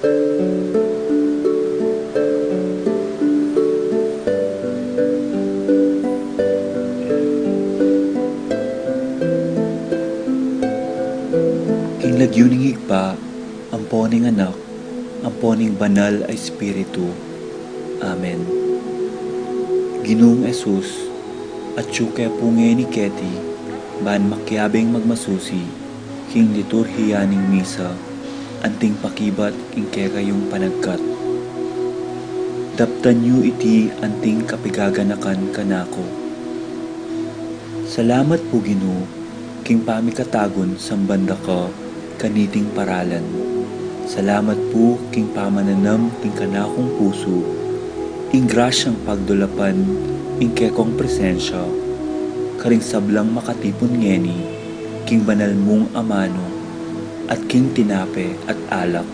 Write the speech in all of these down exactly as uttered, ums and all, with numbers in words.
King lagyu ning Ibpa, ampo ning Anak, ampo ning Banal a Espiritu. Amen. Ginung Jesus, atyu ke pu ngeni keti, ban makiabing magmasusi king liturhiya ning misa, anting pakibat king kekayung panagkat. Daptan yu iti anting kapigaganakan kanaku. Salamat pu, Ginu, king pamikatagun samban da ka kaniting paralan. Salamat pu king pamananam king kanakung pusu ing grasyang pagdulapan ing kekong presensya karing sablang makatipun ngeni king banal mung amanu at king tinape at alak.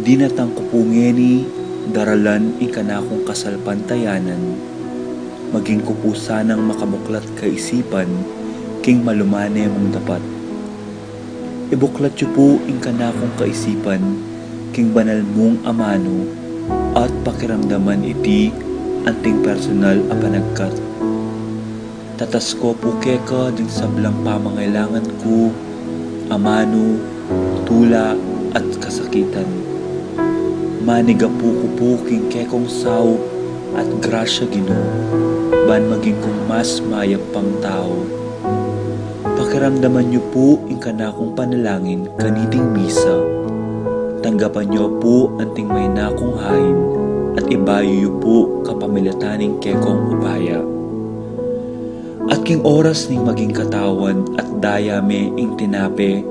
Dinatang ku pu ngeni daralan ing kanakung kasalpantayanan, maging ku pu sanang makabuklat kaisipan king malumane mung dapat. Ibuklat yu pu ing kanakung kaisipan king banal mung amanu at pakiramdaman iti anting personal a panagkat. Tatas ko pu keka ding sablang pamangailangan ku, amanu, tula, at kasakitan. Manigapu ku pu king kekong saup at grasya, Ginu, ban maging kung mas mayap pang tau. Pakiramdaman yu pu ing kanakung panalangin kaniting misa. Tanggapan yu pu anting mayna kung hain at ibayu yu pu kapamilatan ning kekong upaya. At king oras ning maging katawan at daya me ing tinape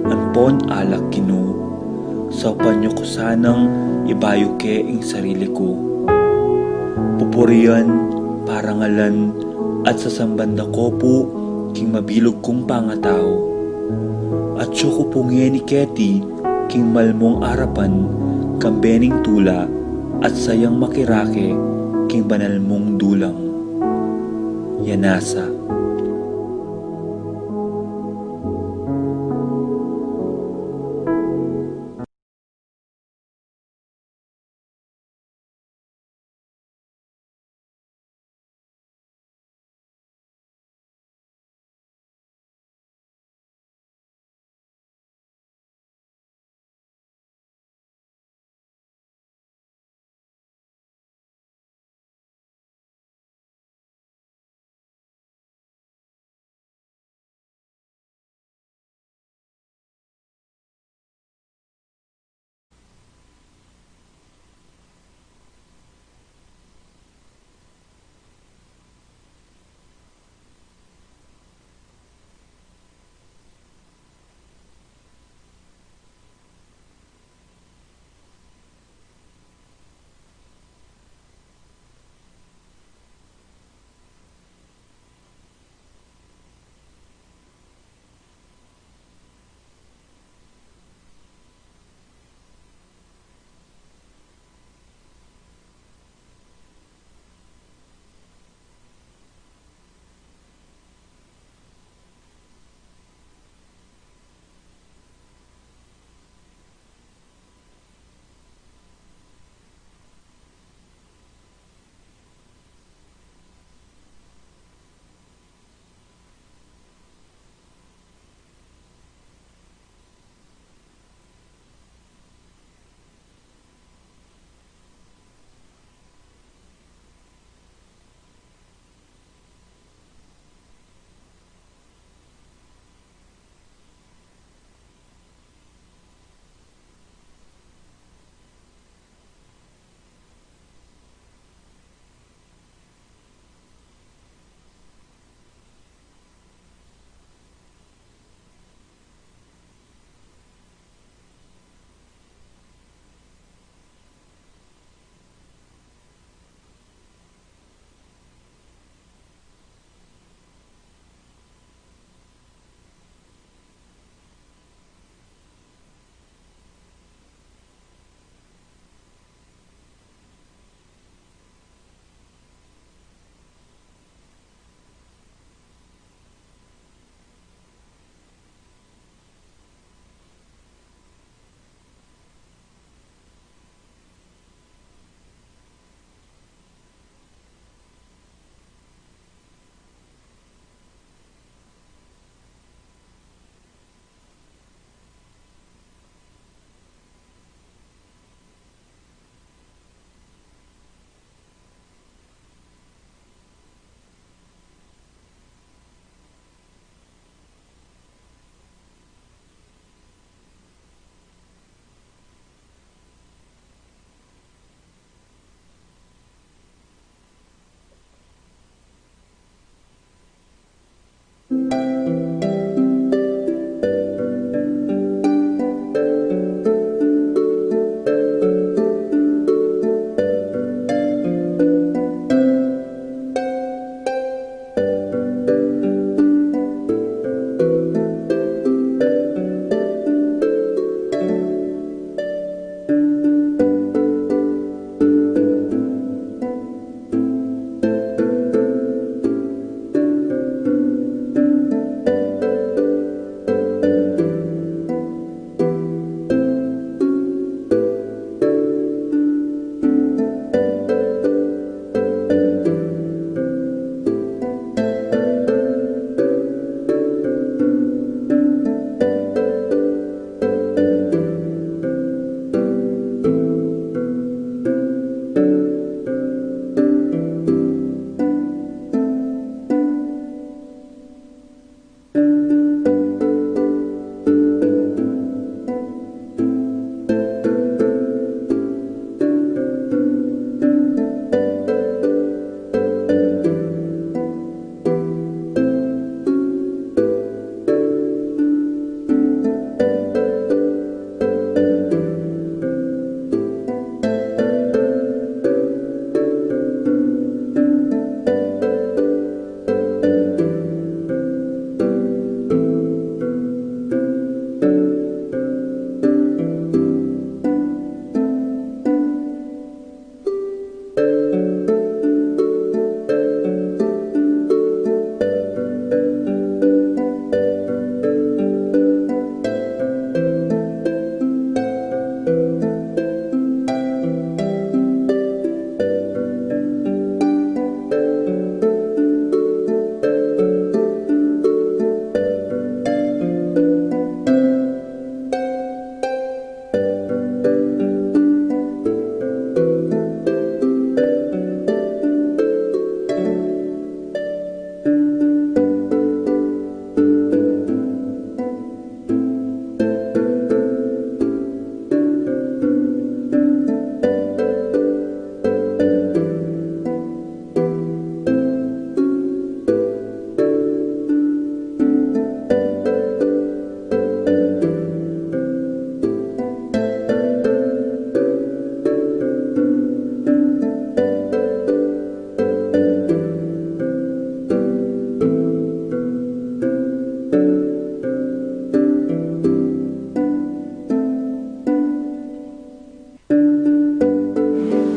ampon alak, Ginu, saupan yu ku sanang ibayu ke ing sarili ku. Pupurian, parangalan, at sasamban da ko pu king mabilug kung pangatau. Atyu ku pu ngeni keti king malmung arapan kambe ning tula at sayang makirake king banal mung dulang. Yanasa.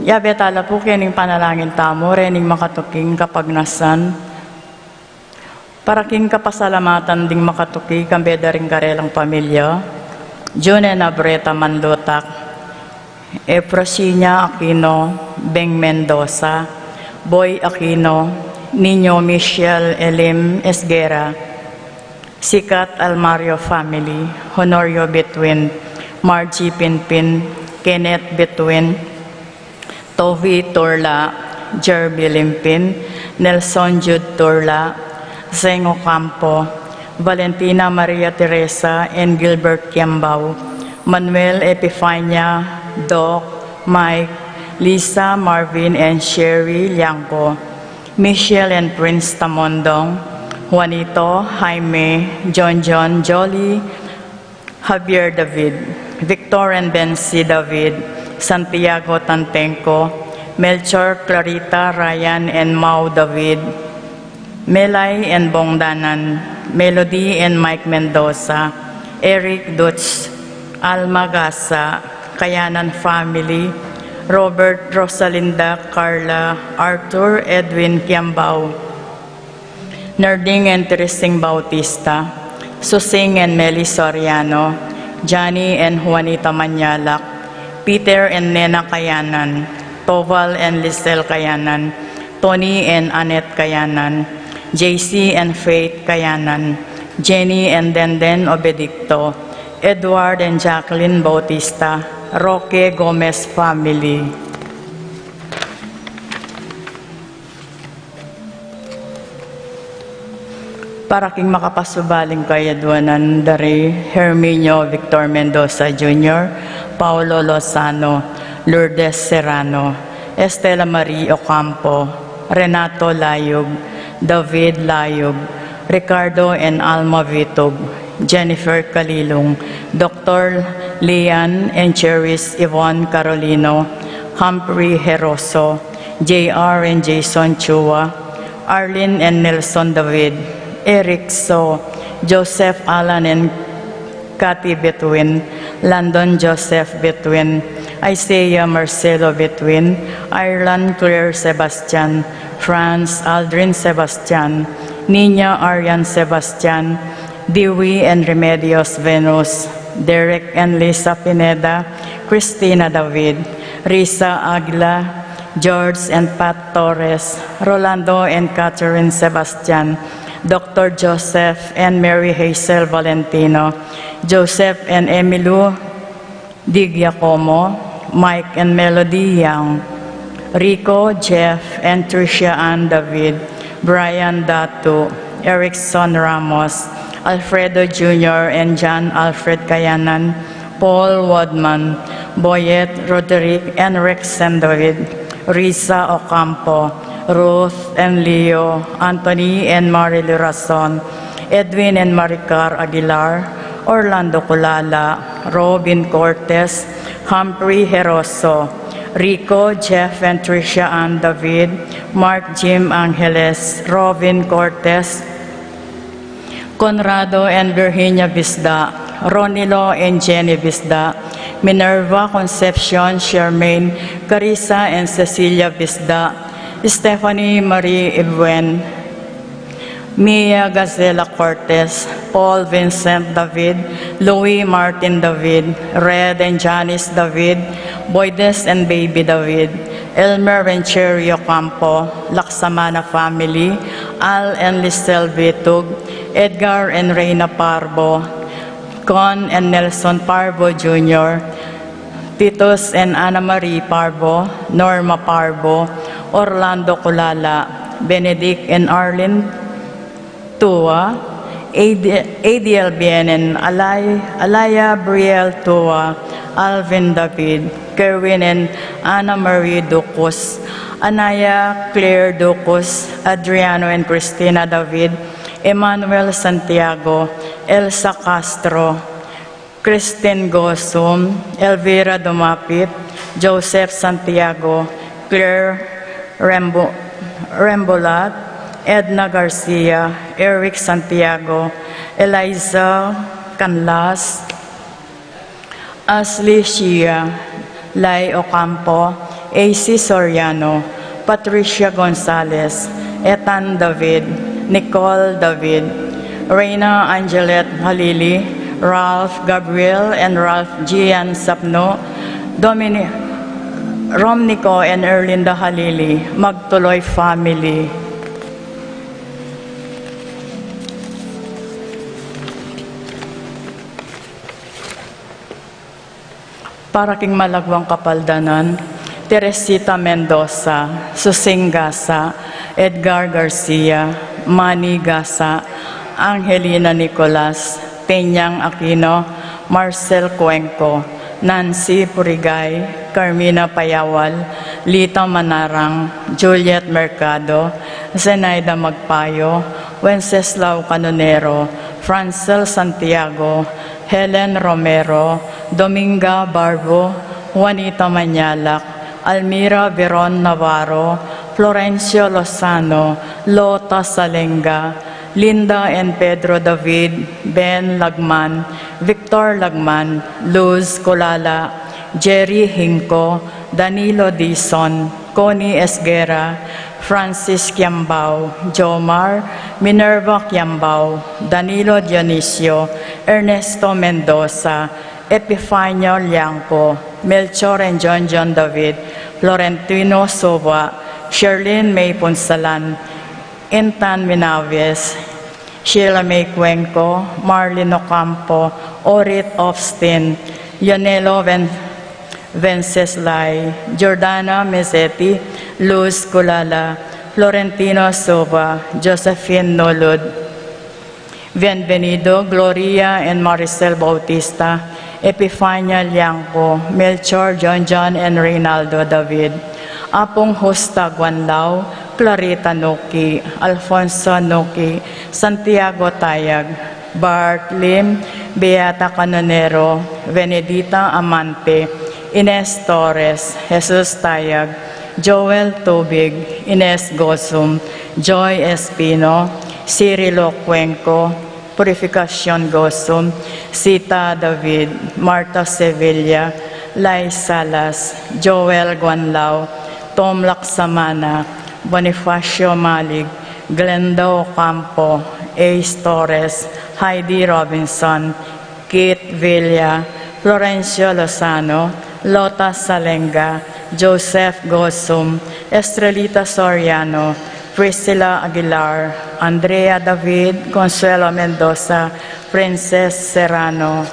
Yabe tala pu kening panalangin tamu rening makatuking kapagnasan. Para king kapasalamatan ding makatuki kambe da ring karelang pamilya, June Abreta Manlutak, Efrosina Aquino, Beng Mendoza, Boy Aquino, Niño Michel Elim Esguerra, Sikat Almario family, Honorio Betwin, Margie Pinpin, Kenneth Betwin, Tovi Turla, Jerby Limpin, Nelson Jude Turla, Zeng Ocampo, Valentina Maria Teresa and Gilbert Kiambao, Manuel Epifania, Doc, Mike, Lisa, Marvin and Sherry Liangco, Michelle and Prince Tamondong, Juanito, Jaime, John John, Jolly, Javier David, Victor and Bensi David, Santiago Tantenco, Melchor, Clarita, Ryan and Mau David, Melay and Bongdanan, Melody and Mike Mendoza, Eric Dutz, Alma Gasa, Kayanan family, Robert, Rosalinda, Carla, Arthur, Edwin Kiambao, Nerding and Teresing Bautista, Susing and Meli Soriano, Johnny and Juanita Manyalak, Peter and Nena Kayanan, Toval and Lisel Kayanan, Tony and Annette Kayanan, J C and Faith Kayanan, Jenny and Denden Obedicto, Edward and Jacqueline Bautista, Roque Gomez family. Para king makapasubaling kayadwanan da ri Herminio Victor Mendoza Junior, Paulo Lozano, Lourdes Serrano, Estela Marie Ocampo, Renato Layug, David Layug, Ricardo and Alma Vitug, Jennifer Kalilung, Doctor Lian and Cheris Yvonne Carolino, Humphrey Heroso, J R and Jason Chua, Arlene and Nelson David, Eric So, Joseph Alan and Kathy Betwin, Landon Joseph Betwin, Isaiah Marcelo Betwin, Ireland Claire Sebastian, Franz Aldrin Sebastian, Nina Arian Sebastian, Dewey and Remedios Venus, Derek and Lisa Pineda, Christina David, Risa Aguila, George and Pat Torres, Rolando and Catherine Sebastian, Doctor Joseph and Mary Hazel Valentino, Joseph and Emilu Di Giacomo, Mike and Melody Young, Rico, Jeff and Tricia Ann David, Brian Datu, Erickson Ramos, Alfredo Junior and John Alfred Kayanan, Paul Wadman, Boyet Roderick and Rexen David, Risa Ocampo, Ruth and Leo, Anthony and Marilu Rason, Edwin and Maricar Aguilar, Orlando Culala, Robin Cortez, Humphrey Heroso, Rico, Jeff and Tricia Ann David, Mark Jim Angeles, Robin Cortez, Conrado and Virginia Bisda, Ronilo and Jenny Bisda, Minerva Concepcion, Charmaine, Carissa and Cecilia Bisda, Stephanie Marie Ibuen, Mia Gazela Cortez, Paul Vincent David, Louis Martin David, Red and Janice David, Boydes and Baby David, Elmer and Cherry Ocampo, Laksamana family, Al and Lisel Vitug, Edgar and Reina Parbo, Con and Nelson Parbo Junior, Titus and Ana Marie Parbo, Norma Parbo, Orlando Culala, Benedict and Arlene Tua, A D, A D L B N and Alay-, Alaya Briel Tua, Alvin David, Kerwin and Ana Marie Ducus, Anaya Claire Ducus, Adriano and Christina David, Emmanuel Santiago, Elsa Castro, Christine Gosum, Elvira Dumapit, Joseph Santiago, Claire Rembo-, Rembolat, Edna Garcia, Eric Santiago, Eliza Canlas, Ashley Shia, Lai Ocampo, A C Soriano, Patricia Gonzalez, Ethan David, Nicole David, Reina Angelet Halili, Ralph Gabriel and Ralph Gian Sapno, Domini-, Romnico and Erlinda Halili, Magtuloy family. Para king malagwang kapaldanan, Teresita Mendoza, Susing Gasa, Edgar Garcia, Manny Gasa, Angelina Nicolas, Peñang Aquino, Marcel Cuenco, Nancy Purigay, Carmina Payawal, Lita Manarang, Juliet Mercado, Zenaida Magpayo, Wenceslao Canonero, Francel Santiago, Helen Romero, Dominga Barbo, Juanita Mañalac, Almira Veron Navarro, Florencio Lozano, Lota Salenga, Linda and Pedro David, Ben Lagman, Victor Lagman, Luz Colala, Jerry Hinco, Danilo Dizon, Connie Esguerra, Francis Kiambao, Jomar, Minerva Kiambao, Danilo Dionisio, Ernesto Mendoza, Epifanio Liangco, Melchor and John John David, Florentino Suba, Sherlyn May Punsalan, Intan Minaves, Sheila May Cuenco, Marlene Ocampo, Orit Austin, Lionelo Ven-, Venceslay, Jordana Mezzetti, Luz Culala, Florentino Suba, Josephine Nulud, Bienvenido, Gloria and Maricel Bautista, Epifania Liangco, Melchor, John John and Reynaldo David, Apung Justa Guanlao, Clarita Nuki, Alfonso Nuki, Santiago Tayag, Bart Lim, Beata Canonero, Benedita Amante, Ines Torres, Jesus Tayag, Joel Tubig, Ines Gosum, Joy Espino, Cirilo Cuenco, Purificacion Gosum, Sita David, Marta Sevilla, Lai Salas, Joel Guanlao, Tom Laksamana, Bonifacio Malig, Glenda Ocampo, Ace Torres, Heidi Robinson, Kit Villa, Florencio Lozano, Lota Salenga, Joseph Gosum, Estrelita Soriano, Priscilla Aguilar, Andrea David, Consuelo Mendoza, Princess Serrano.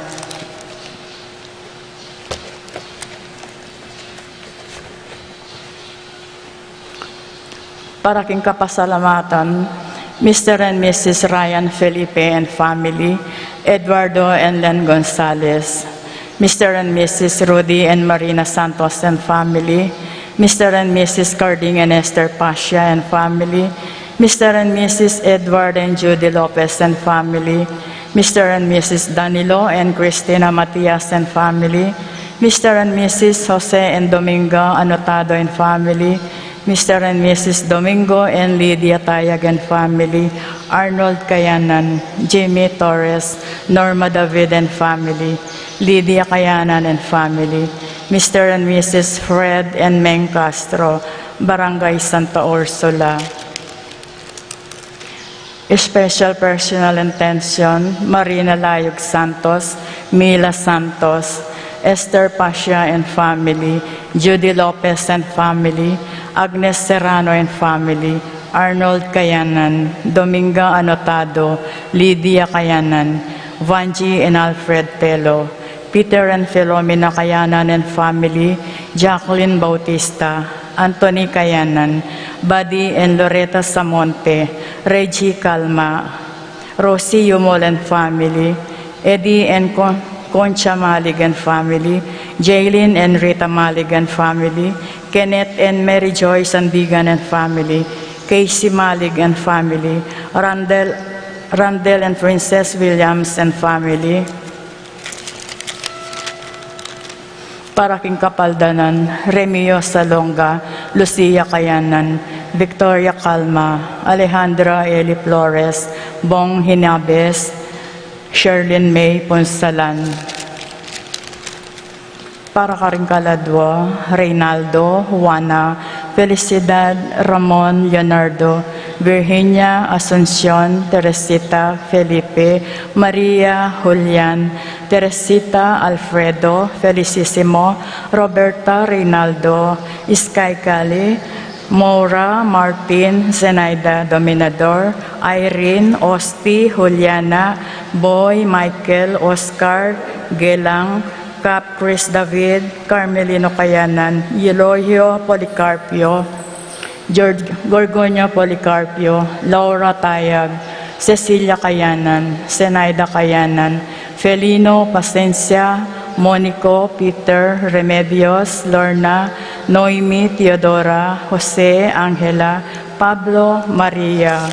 Para king kapasalamatan, Mister and Missus Ryan Felipe and family, Eduardo and Len Gonzalez, Mister and Missus Rudy and Marina Santos and family, Mister and Missus Carding and Esther Pasha and family, Mister and Missus Edward and Judy Lopez and family, Mister and Missus Danilo and Christina Matias and family, Mister and Missus Jose and Dominga Anotado and family, Mister and Missus Domingo and Lydia Tayag and family, Arnold Kayanan, Jimmy Torres, Norma David and family, Lydia Kayanan and family, Mister and Missus Fred and Meng Castro, Barangay Santa Ursula. Special personal intention, Marina Layog Santos, Mila Santos, Esther Pasha and family, Judy Lopez and family, Agnes Serrano and family, Arnold Kayanan, Dominga Anotado, Lydia Kayanan, Vangie and Alfred Pelo, Peter and Filomena Kayanan and family, Jacqueline Bautista, Anthony Kayanan, Buddy and Loretta Samonte, Reggie Calma, Rosie Yumol and family, Eddie and Con-, Concha Malig and family, Jaylin and Rita Malig and family, Kenneth and Mary Joy Sandigan and family, Casey Malig and family, Randall, Randall and Princess Williams and family. Para king kapaldanan, Remio Salonga, Lucia Kayanan, Victoria Calma, Alejandra Eli Flores, Bong Hinabes, Sherlyn May Punsalan. Para karing kaladwa, Reynaldo, Juana, Felicidad, Ramon, Leonardo, Virginia, Asuncion, Teresita, Felipe, Maria, Julian, Teresita, Alfredo, Felicissimo, Roberta, Reynaldo, Sky Gali, Maura, Martin, Zenaida, Dominador, Irene, Osti, Juliana, Boy, Michael, Oscar, Gelang, Cap, Chris David, Carmelino Kayanan, Eulogio Policarpio, George, Gorgonio Policarpio, Laura Tayag, Cecilia Kayanan, Zenaida Kayanan, Felino Pasencia, Monico, Peter, Remedios, Lorna, Noemi, Teodora, Jose, Angela, Pablo, Maria.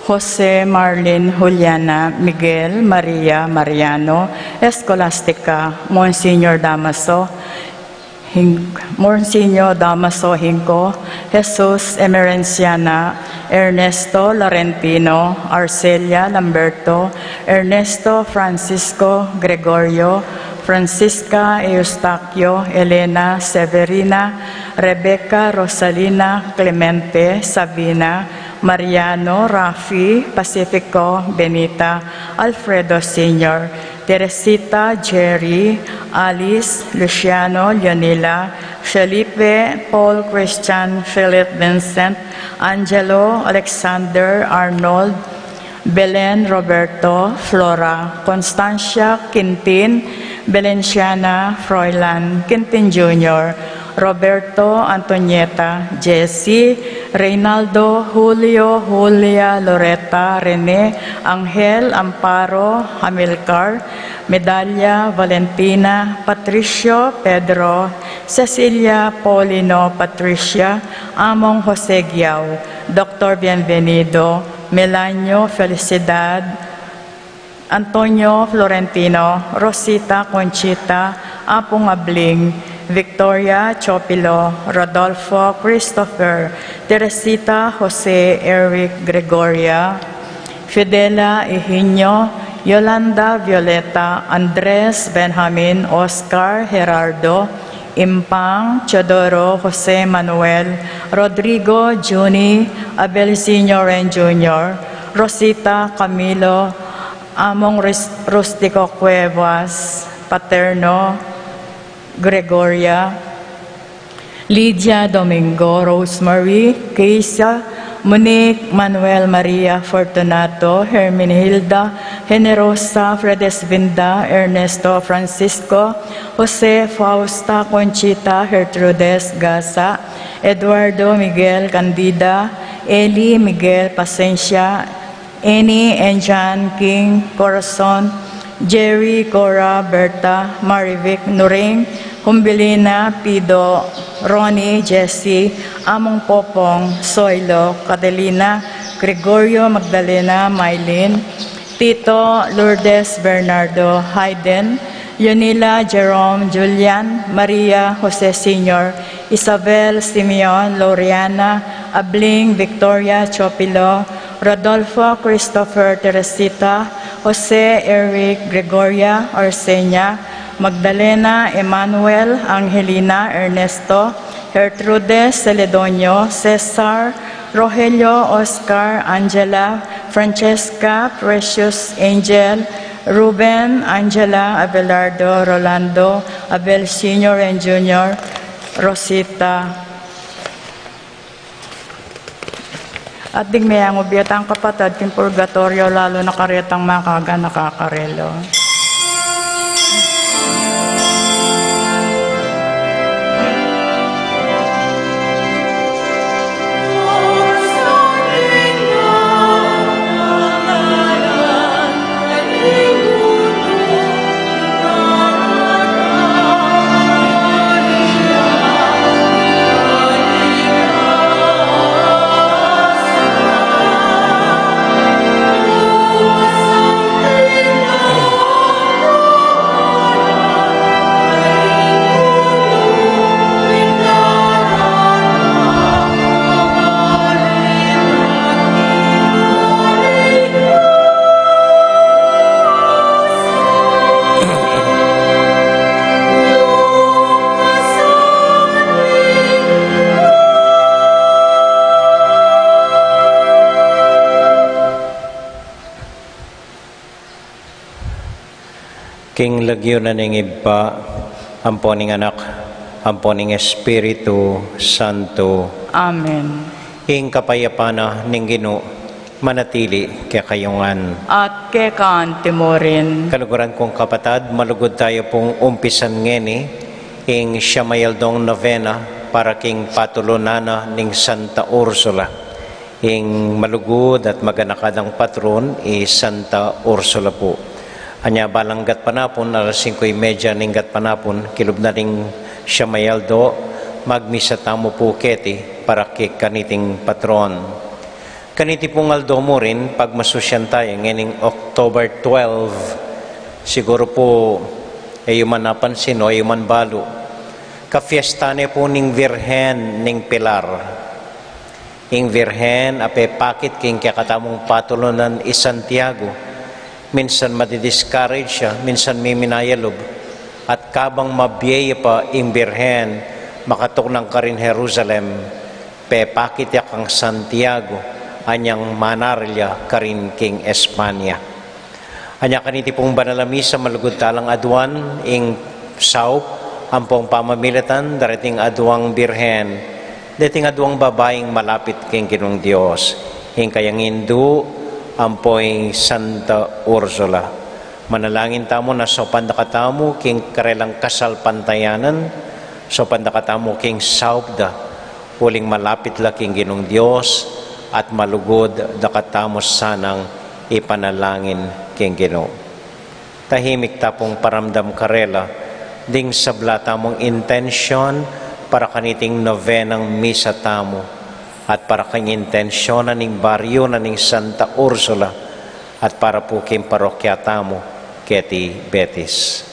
Jose, Marlin, Juliana, Miguel, Maria, Mariano, Escolastica, Monsignor Damaso, Hin-, Monsignor Damaso Hinco, Jesus, Emerenciana, Ernesto, Laurentino, Arcelia, Lamberto, Ernesto, Francisco, Gregorio, Francisca, Eustaquio, Elena, Severina, Rebecca, Rosalina, Clemente, Sabina, Mariano, Rafi, Pacifico, Benita, Alfredo Senior, Teresita, Jerry, Alice, Luciano, Leonila, Felipe, Paul, Christian, Philip, Vincent, Angelo, Alexander, Arnold, Belen, Roberto, Flora, Constancia, Quintin, Belenciana, Froilan, Quintin Junior, Roberto, Antonieta, Jesse, Reynaldo, Julio, Julia, Loreta, Rene, Angel, Amparo, Amilcar, Medalia, Valentina, Patricio, Pedro, Cecilia, Paulino, Patricia, Among Jose Guiao, Doctor Bienvenido, Melanio, Felicidad, Antonio, Florentino, Rosita, Conchita, Apung Abling, Victoria, Chopilo, Rodolfo, Christopher, Teresita, Jose, Eric, Gregoria, Fidela, Eugenio, Yolanda, Violeta, Andres, Benjamin, Oscar, Gerardo, Impang, Teodoro, Jose Manuel, Rodrigo, Junie, Abel Senior and Junior, Rosita, Camilo, Among Ris-, Rustico Cuevas, Paterno, Gregoria, Lydia, Domingo, Rosemary, Keisa, Monique, Manuel, Maria, Fortunato, Herminilda, Generosa, Fredesvinda, Ernesto, Francisco, Jose, Fausta, Conchita, Gertrudes, Gasa, Eduardo, Miguel, Candida, Eli, Miguel, Pasencia, Annie and John, King, Corazon, Jerry, Cora, Berta, Marivic, Nuring, Humbilina, Pido, Ronnie, Jesse, Among Popong, Soilo, Catalina, Gregorio, Magdalena, Mylene, Tito, Lourdes, Bernardo, Hayden, Leonila, Jerome, Julian, Maria, Jose Senior, Isabel, Simeon, Loriana, Abling, Victoria, Chopilo, Rodolfo, Christopher, Teresita, Jose, Eric, Gregoria, Arsenia, Magdalena, Emmanuel, Angelina, Ernesto, Gertrude, Celedonio, Cesar, Rogelio, Oscar, Angela, Francesca, Precious, Angel, Ruben, Angela, Abelardo, Rolando, Abel Senior and Junior, Rosita. At ding meyangu biatang kapatad king purgatoryo, lalu na karetang makaganaka karela. King lagyu na ning Ibpa, ampo ning Anak, ampo ning Espiritu Santo. Amen. Ing kapayapan na ning Ginu manatili kekayu ngan. At keka anti mu rin. Kaluguran kung kapatad, malugud tayu pung umpisan ngeni ing siyam a aldong novena para king patulunan na ning Santa Ursula. Ing malugud at maganakadang patron i Santa Ursula pu. Anya balang gatpanapun, alas singko y medya ning gatpanapun, kilub na ning siyam a aldo, magmisa tamu pu keti para kekaniting patron. Kaniti pung aldo mu rin, pagmasusyan tayu ngening October twelve, siguru pu e yu man napansin o e yu man balu, kafiesta ne pu ning Virgen ning Pilar. Ing Virgen a pepakit king kekatamung patulunan i Santiago, minsan madi-discourage ya, minsan miminayalub, at kabang mabie ya pa ing Virgen, makatuknang karin Jerusalem, pepakit ya kang Santiago, anyang manaril ya karin king Espanya. Anya kaniti pung banal a misa, malugud talang aduan ing saup ampong pamamilatan da reting aduang Birhen, deting aduang babaing malapit king Ginung Dios, ing kayang indu ampo ing Santa Ursula. Manalangin tamu na saupan da katamu king karelang kasalpantayanan, saupan da katamu king saup da, uling malapit la king Ginung Dios, at malugud da katamu sanang ipanalangin king Ginu. Tahimik ta pung paramdam karela ding sabla tamung intensyon para kaniting novenang misa tamu, at para king intensyon na ning baryu na ning Santa Ursula, at para pu king parokya tamu keti Betis.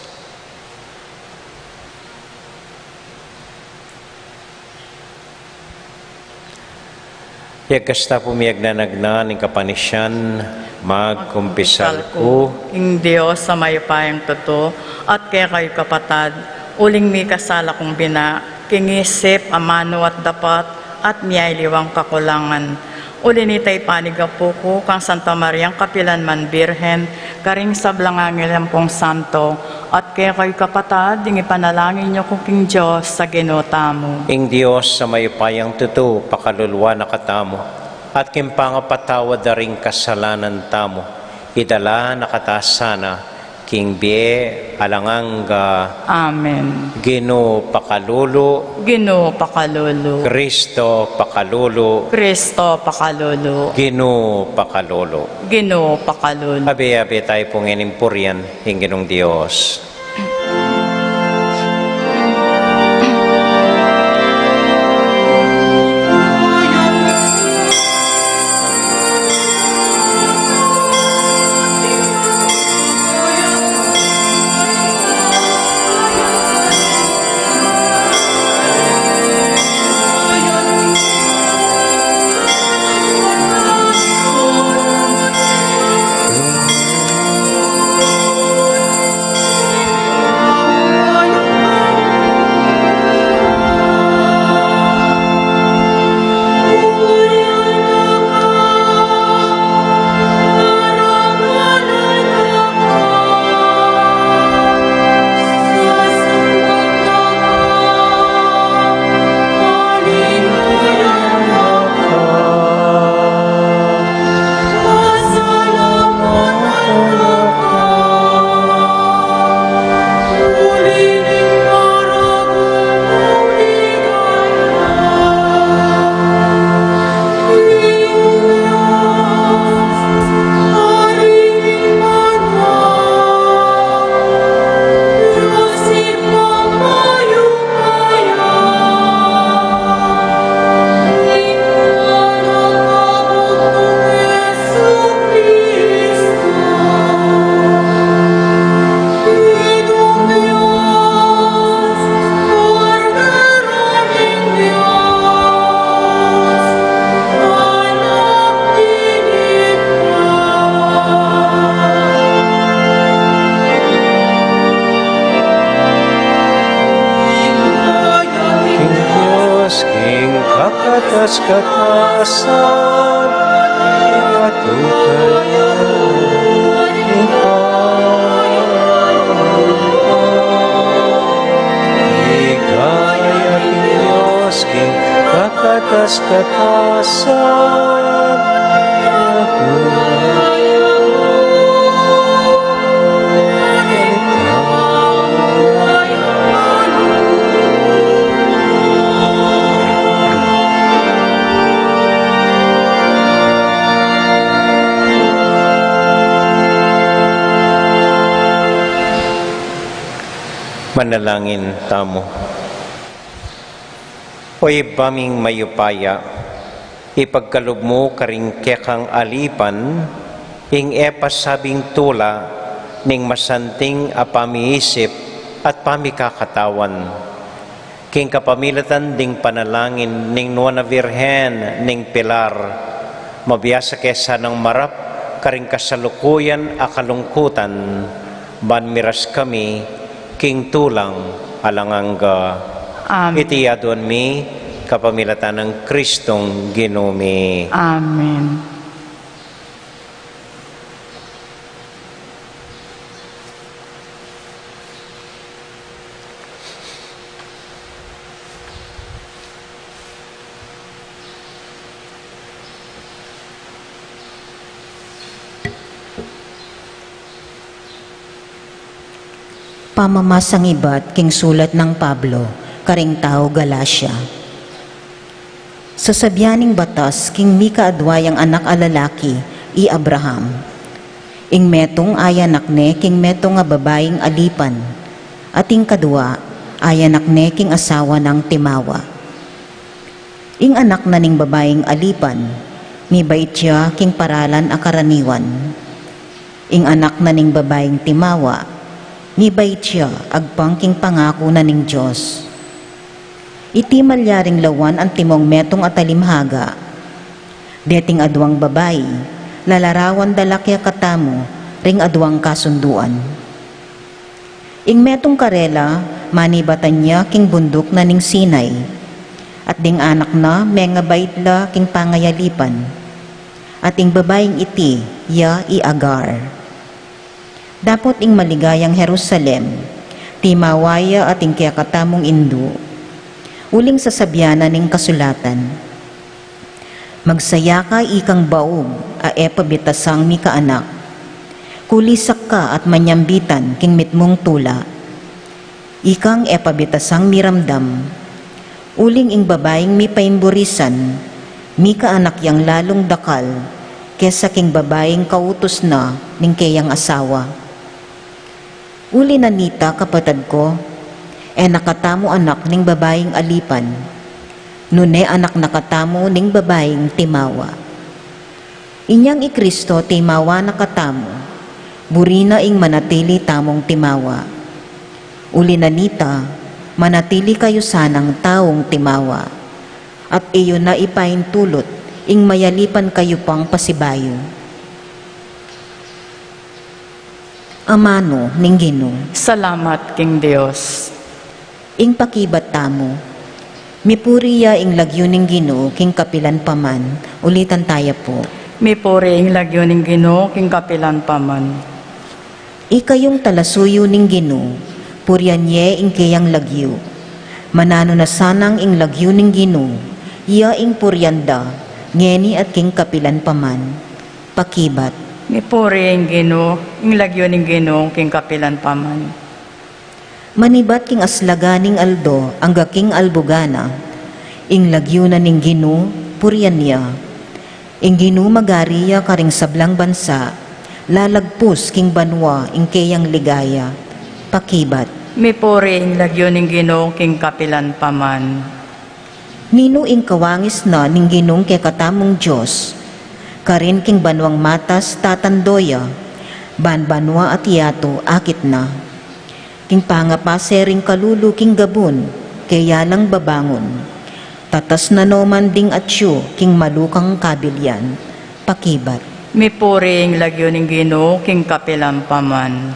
Yagkas ta pu miyagnanagnan ing kapanisian, magkumpisal ku king Dios a mayupayang tutu, at kekayu kapatad, uling mikasala kung bina, king isip, amanu at dapat, at miyaliwang kakulangan. Uli nita ipanigapu ku kang Santa Mariang kapilan man Birhen, karing sablang anghel ampong santo, at kekayu kapatad, ing ipanalangin yu ku king Dios a Ginu tamu. Ing Dios a mayupayang tutu, pakalulu na katamu, at king pangapatawad da ring kasalanan tamu, idala na kata sana king bie alang angga. Amen. Ginu pakalulu. Ginu pakalulu. Kristo pakalulu. Kristo pakalulu. Ginu pakalulu. Ginu pakalulu. Abe-abe tayu pu ngening purian ing Ginung Dios. King Dios, king kakatas-katasan, ikatut tamu ing pamamilatan. Katas-katasan, manalangin tamu. O Ibpa ming mayupaya, ipagkalub mu karing kekang alipan ing e pasabing tula ning masanting a pamiisip at pamikakatawan. King kapamilatan ding panalangin ning Nuan a Virgen ning Pilar, mabiasa ke sanang marap karing kasalukuyan a kalungkutan, ban miras kami king tulang alang angga. Amen. Iti aduan mi kapamilatan nang Kristong Ginu mi. Amen. Pamamasang ibat king sulat nang Pablo karing tau Galacia. Sasabian ning batas king mikaadwa yang anak a lalaki, i Abraham. Ing metung ayanak ne king metung a babaing alipan, at ing kadwa ayanak ne king asawa nang timawa. Ing anak na ning babaing alipan, mibait ya king paralan a karaniwan. Ing anak na ning babaing timawa, mibait ya agpang king pangaku na ning Dios. Iti malyaring lawan antimong metung a talimhaga. Deting aduang babai, lalarawan da la kekatamu ring aduang kasunduan. Ing metung karela, manibatan ya king bunduk na ning Sinai, at ding anak na mengabait la king pangayalipan, at ing babaing iti ya i Agar. Dapot ing maligayang Jerusalem, timawa ya at ing kekatamung indu. Uling sasabian na ning kasulatan, "Magsaya ka ikang baug a e pa bitasang mikaanak. Kulisak ka at manyambitan king mitmung tula. Ikang e pa bitasang miramdam. Uling ing babaing mipaimburisan, mikaanak yang lalung dakal kesa king babaing kautus na ning keyang asawa." Uli na nita, kapatad ko, e na katamu anak ning babaing alipan, nune anak na katamu ning babaing timawa. Inyang i Kristo timawa na katamu, buri na ing manatili tamung timawa. Uli na nita, manatili kayu sanang taung timawa, at e yu na ipaintulut ing mayalipan kayu pang pasibayu. Amanu ning Ginu. Salamat king Dios. Ing pakibat tamu. Mipuri ya ing lagyu ning Ginu king kapilan pa man. Ulitan taya pu. Mipuri ing lagyu ning Ginu king kapilan pa man. Ikayung talasuyu ning Ginu, purian ye ing keyang lagyu. Mananu na sanang ing lagyu ning Ginu, iya ing purian da, ngeni at king kapilan pa man. Pakibat. Mipuri ing Ginu, ing lagyu ning Ginu king kapilan pa man. Manibat king aslagan ning aldo angga king albugan na, ing lagyu na ning Ginu purian ya. Ing Ginu magari ya karing sablang bansa, lalagpus king banua ing keyang ligaya. Pakibat. Mipuri ing lagyu ning Ginu king kapilan pa man. Ninu ing kawangis na ning Ginung kekatamung Dios? Karin king banuang matas tatando ya, ban banua at yatu akit na. King pangapase ring kalulu king gabun, keya lang babangun. Tatas na no man ding atyu king malukang kabilian. Pakibat. Mipuri ing lagyu ning Ginu king kapilan pa man.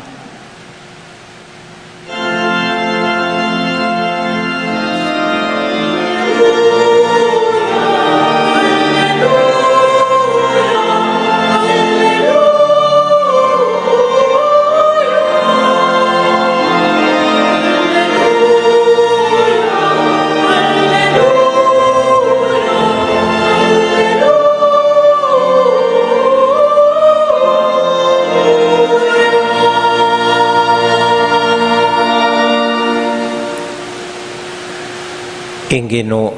Ing Ginu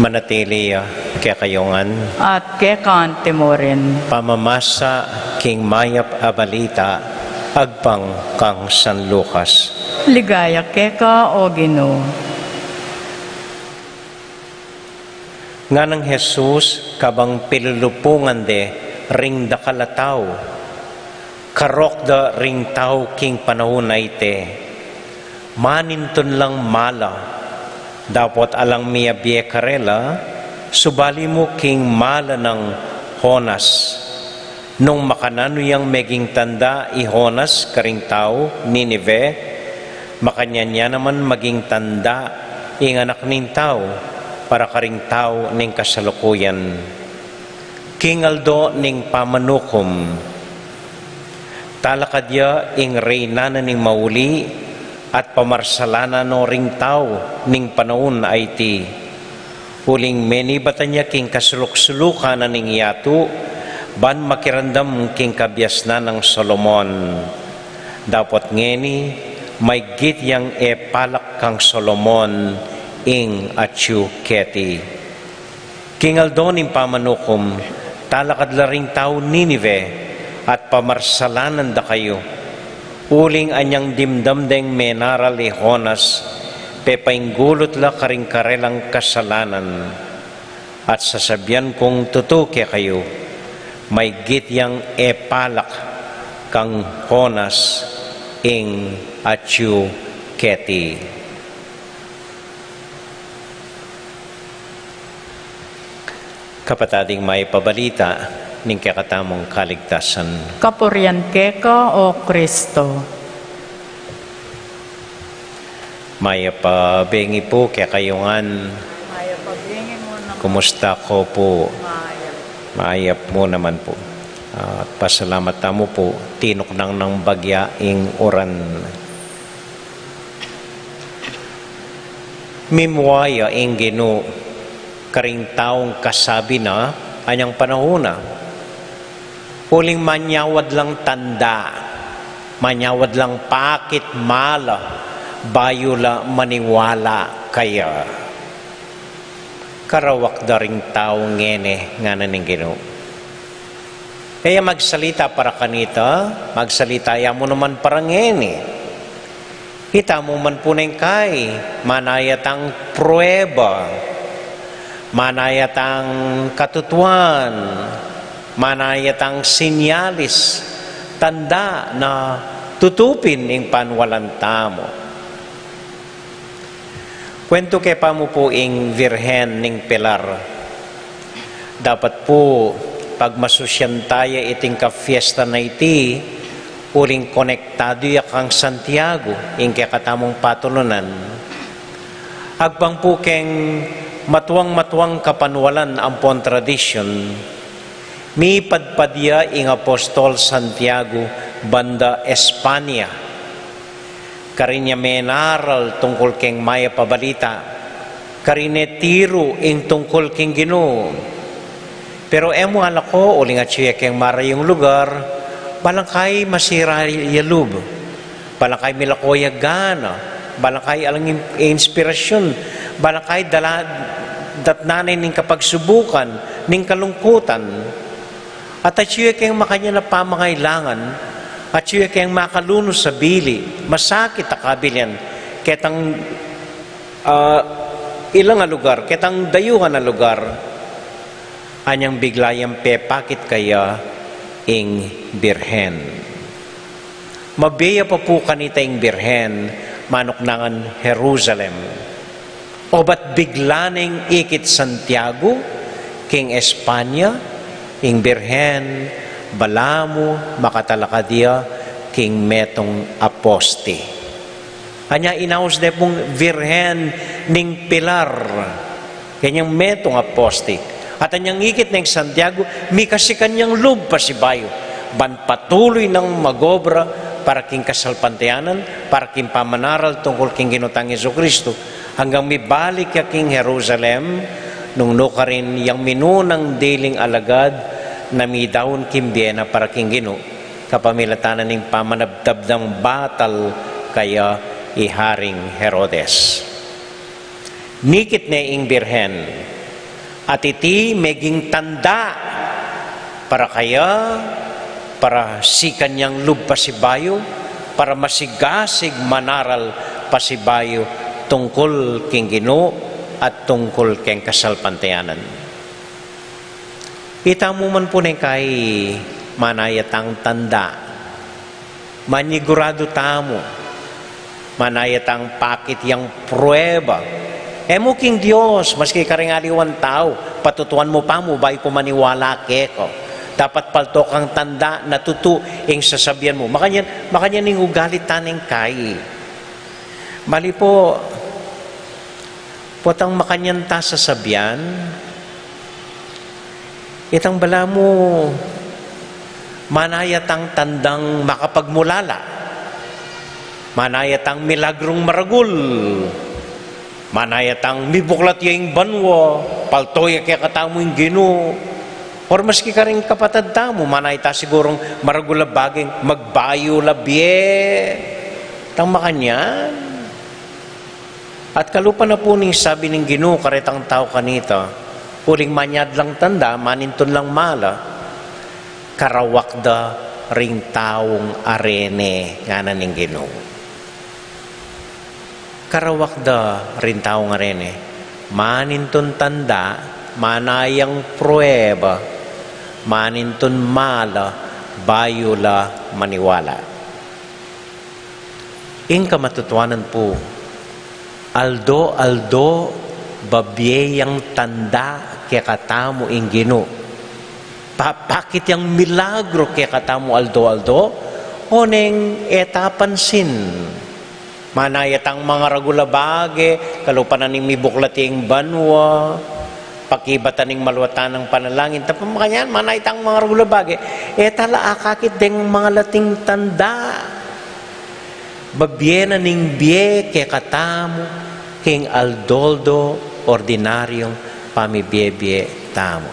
manatili ya kekayu ngan. At keka anti mu rin. Pamamasa king mayap a balita agpang kang San Lucas. Ligaya keka, O Ginu. Nganang Jesus, kabang pilulupungan de ring dakal a tau, karok da ring tau king panaun a iti, manintun lang mala, dapot alang miyabie karela, subali mu king mala nang Jonas. Nung makananu yang meging tanda i Jonas karing tau Ninive, makanyan ya naman maging tanda ing Anak ning Tau para karing tau ning kasalukuyan. King aldo ning pamanukum, talakad ya ing reyna na ning mauli at pamarsalanan no ring tau ning panaun a iti. Uling menibatan ya king kasuluk-sulukan na ning yatu, ban makiramdam king kabiasnan nang Solomon. Dapot ngeni, maygit yang e palak kang Solomon ing atyu keti. King aldo ning pamanukum, talakad la ring tau Ninive, at pamarsalanan da kayu. Uling anyang dimdam deng menaral i Jonas, pepainggulut la karing karelang kasalanan. At sasabian kung tutu kekayu, maygit yang e palak kang Jonas ing atyu keti. Kapatad, ing mayap a balita ning kekatamung kaligtasan. Kapurian keka, O Kristo. Mayap a bengi pu kekayu ngan. Mayap a bengi mu naman. Kumusta ko pu? Mayap. Mayap mu naman pu. At pasalamat tamu pu, tinuknang nang bagya ing uran. Mimua ya ing Ginu karing taung kasabi na anyang panaun na. Uling manyawad lang tanda, manyawad lang pakit mala, bayu la maniwala kaya. Karawak da ring tau ngeni, ngana ning Ginu. E ya magsalita para kanita, magsalita ya mu naman para ngeni. Itamu man pu neng kai, manaya tang prueba, manaya tang katutuan, manaya tang sinyalis, tanda na tutupin ing panwalan tamu. Kuwentu ke pa mu pu ing Virgen ning Pilar. Dapat pu, pagmasusyan taya iting kafiesta na iti, uling konektadu ya kang Santiago, ing kekatamung patulunan. Agpang pu keng matuang-matuang kapanwalan ampon tradisyun, mipadpad ya ing apostol Santiago banda Espanya. Karin ya menaral tungkul keng mayap a balita, karin e tiru ing tungkul keng Ginu. Pero e mu alako uling atyu ya keng marayung lugar, balangkai masira ya lub, balangkai milako ya gana, balangkai alang in-, inspirasyun, balangkai dala, datnan ne ning kapagsubukan, ning kalungkutan. At atyu ya keng makanyan a pamangailangan, atyu ya keng makalunus a bili, masakit a kabilian, ketang, ah, ilang a lugar, ketang dayuhan a lugar, anyang bigla yang pepakit kaya ing Birhen. Mabie ya pa pu kanita ing Birhen, manuknangan Jerusalem. Obat bigla neng ikit Santiago king Espanya, ing Birhen, balamu makatalakad ya king metung a posti. Anya inaus de pung Virgen ning Pilar, kanyang metung a posti. At anyang ikit neng Santiago, mikasikan yang lub pasibayu, ban patuloy nang magobra para king kasalpantayanan, para king pamanaral tungkul king Ginu tang Jesucristo, anggang mibalik ya king Jerusalem, nung nukarin yang minunang diling alagad na midaun king bie na para king Ginu, kapamilatan na ning pamanabtab dang batal kaya i Haring Herodes. Nikit ne ing Birhen, at iti meging tanda para kaya, para sikan yang lub pasibayu, para masigasig manaral pasibayu tungkul king Ginu at tungkul keng kasalpantayanan. Ita mu man pu neng kai, manaya tang tanda. Maniguradu tamu. Manaya tang pakit yang prueba. E mu king Dios, maski karing aliwang tau, patutuan mu pa mu, bayu ku maniwala keka. Dapat palto kang tanda na tutu ing sasabian mu. Makanyan, makanyan ing ugali ta neng kai. Mali po, potang makanyan ta sasabian, itang balamu, manaya tang tandang makapagmulala, manaya tang milagrung maragul, manaya tang mibuklat ya ing banua, palto ya kekatamu ing Ginu, or maski karing kapatad tamu, manaya ta sigurung maragul a baging magbayu la bie, tang makanyan. At kalupa na pu ning sabi ning Ginu karetang tau kanita, uling manyad lang tanda, manintun lang mala, karawak da ring taung arene, ngana ning Ginu. Karawak da ring taung arene, manintun tanda, manayang prueba, manintun mala, bayu la maniwala. Ing kamatutuanan pu, aldo-aldo babie yang tanda kekatamu ing Ginu. Papakit yang milagro kekatamu aldo-aldo, oneng e ta pansin. Manaya tang mangaragul a bage, kalupa na ning mibuklat ing banua, pakibatan ning maluatan nang panalangin. Tapang makanyan, manaya tang mangaragul a bage, e ta la akakit deng mangalating tanda. Babie na ning bie kekatamu, king aldo-aldo ordinaryung pamibie-bie tamu.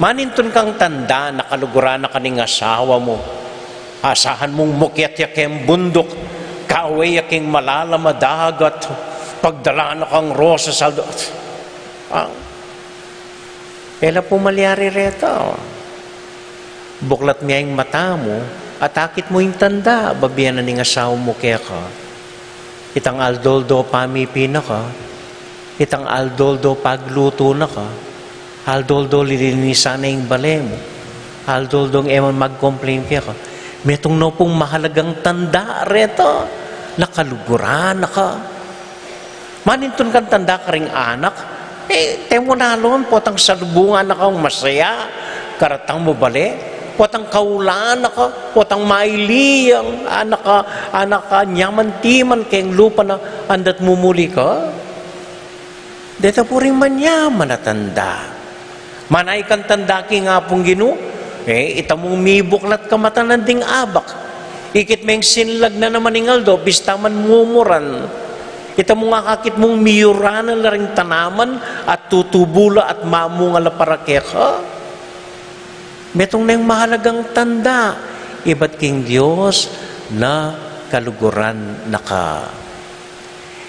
Manintun kang tanda na kaluguran na ka ning asawa mu. Asahan mung mukyat ya keng bunduk, kawe ya keng malalam a dagat, pagdala na kang rosas aldo. Ah, e la pu malyari reta. Buklat me ing mata mu, at akit mu ing tanda, babie na ning asawa mu keka. Itang aldo-aldo pamipi na ka, itang aldo-aldo paglutu na ka, aldo-aldo lilinisan na ing bale mu, aldo-aldo e man mag-complain keka. Metung na pung mahalagang tanda reta, na kaluguran na ka. Manintun kang tanda karing anak, e, te mu na lon, potang salubungan na kang masaya, karatang mu bale, potang kaulan na ka, potang mailiyang, anak ka, anak ka, nyaman timan keng lupa na, andat mumuli ka. Deta pu ring manyaman a tanda. Manaya kang tanda king Apung Ginu, e, ita mung mibuklat ka mata na ding abak. Ikit meng sinlag na naman ing aldo, bista man mumuran. Ita mung akakit mung miyuran na la ring tanaman, at tutubu la at mamunga la para keka. Metung neng mahalagang tanda, ibat king Dios na kaluguran na ka.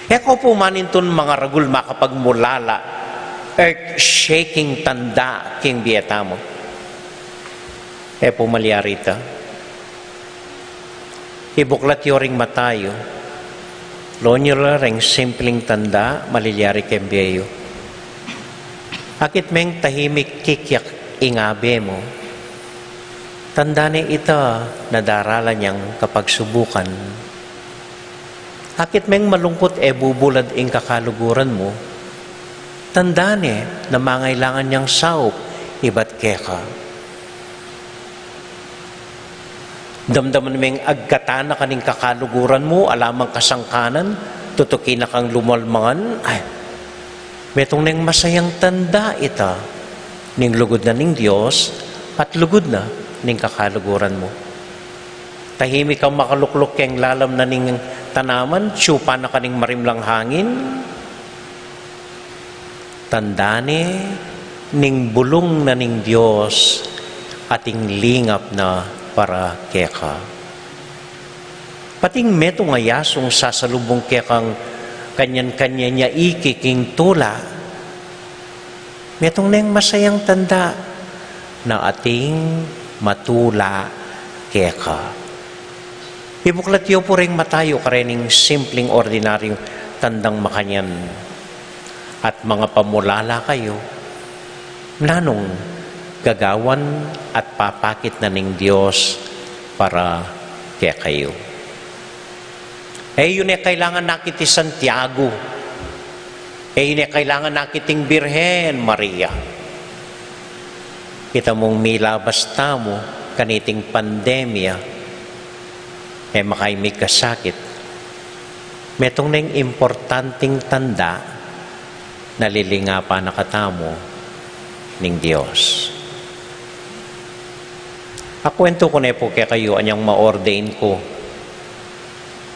E ko pu manintun mangaragul makapagmulala, earth-shaking tanda king bie tamu. E pu malyari ita. Ibuklat yu ring mata yu, lon yu la ring simpling tanda, malilyari keng bie yu. Akit meng tahimik kikyak ing abe mu. Tanda ne ita na daralan yang kapagsubukan. Akit meng malungkut e bubulad ing kakaluguran mu, tanda ne na mangailangan yang saup ibat keka. Damdaman meng agkatan na ka ning kakaluguran mu, ala mang kasangkanan, tutuki na kang lumalmangan, ay, metung neng masayang tanda ita, ning lugud na ning Dios, at lugud na ning kakaluguran mu. Tahimik kang makalukluk keng lalam na ning tanaman, tsupa na ka ning marimlang hangin. Tanda ne ning bulung na ning Dios at ing lingap na para keka. Pating metung a yasung sasalubung kekang kanyan-kanyan ya iki king tula, metung neng masayang tanda na ating matula keka. Ibuklat yu pu reng mata yu karening simpleng ordinaryung tandang makanyan at mangapamulala kayu nanung gagawan at papakit na ning Dios para kekayu. E yu ne kailangan nakit i Santiago. E yu ne kailangan nakit ing Birhen Maria. Ita mung milabas tamu kaniting pandemya, e makaimig kasakit. Metung neng importanteng tanda na lilingapan na katamu ning Dios. Akuwentu ku ne pu kekayu anyang ma-ordain ku.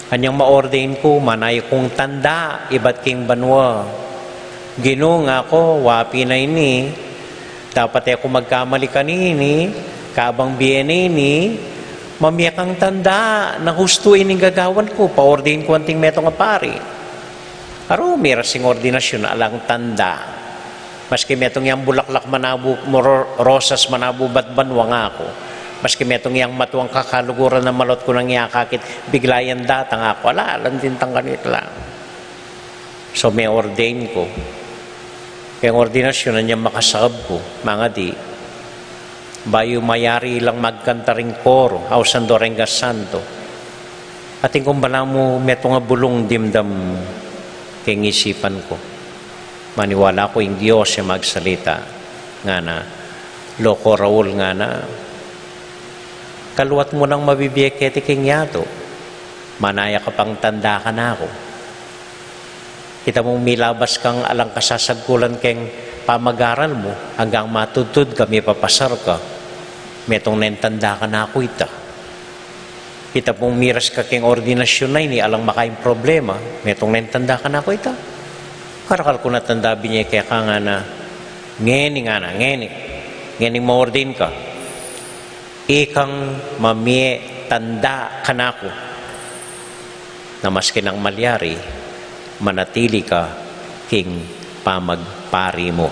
Anyang ma-ordain ku, manaya kung tanda ibat king banua. Ginu, ngaku, wapi na ini, dapat e ku magkamali kanini, kabang bie na ini, mamie kang tanda na hustu ining gagawan ku, pa-ordain ku anting metung a pari. Aru, miras ing ordinasyun alang tanda. Maski metung yang bulaklak manabu, moro-, rosas manabu ibat banua, ngaku. Maski metung yang matuang kakaluguran a malot ku nang yakakit, bigla yang datang, ngaku. Ala, alang dintang kanita la. So, me-ordain ku. Keng ordinasyun, anyang makasakab ku, mangadi. Bayu mayari lang magkanta ring koro, ausan do reng gasanto. Atin kung balamu metung a bulung dimdam keng isipan ku. Maniwala ku ing Dios e magsalita, ngana. Loko Raul, ngana. Kaluat mu nang mabibie keti king yatu. Manaya ka pang tanda kanaku. Ita mung milabas kang alang kasasagkulan keng pamag-aral mu, anggang matudtud ka, mipapasar ka, metung neng tanda kanaku ita. Ita mung miras ka keng ordinasyun a ini, alang makaing problema, metung neng tanda kanaku ita. Karakal ku na tanda binye keka, ngana, ngeni, ngana, ngeni, ngeni ma-ordain ka. Ikang mamie tanda kanaku. Na maski nang malyari, manatili ka king pamagpari mu.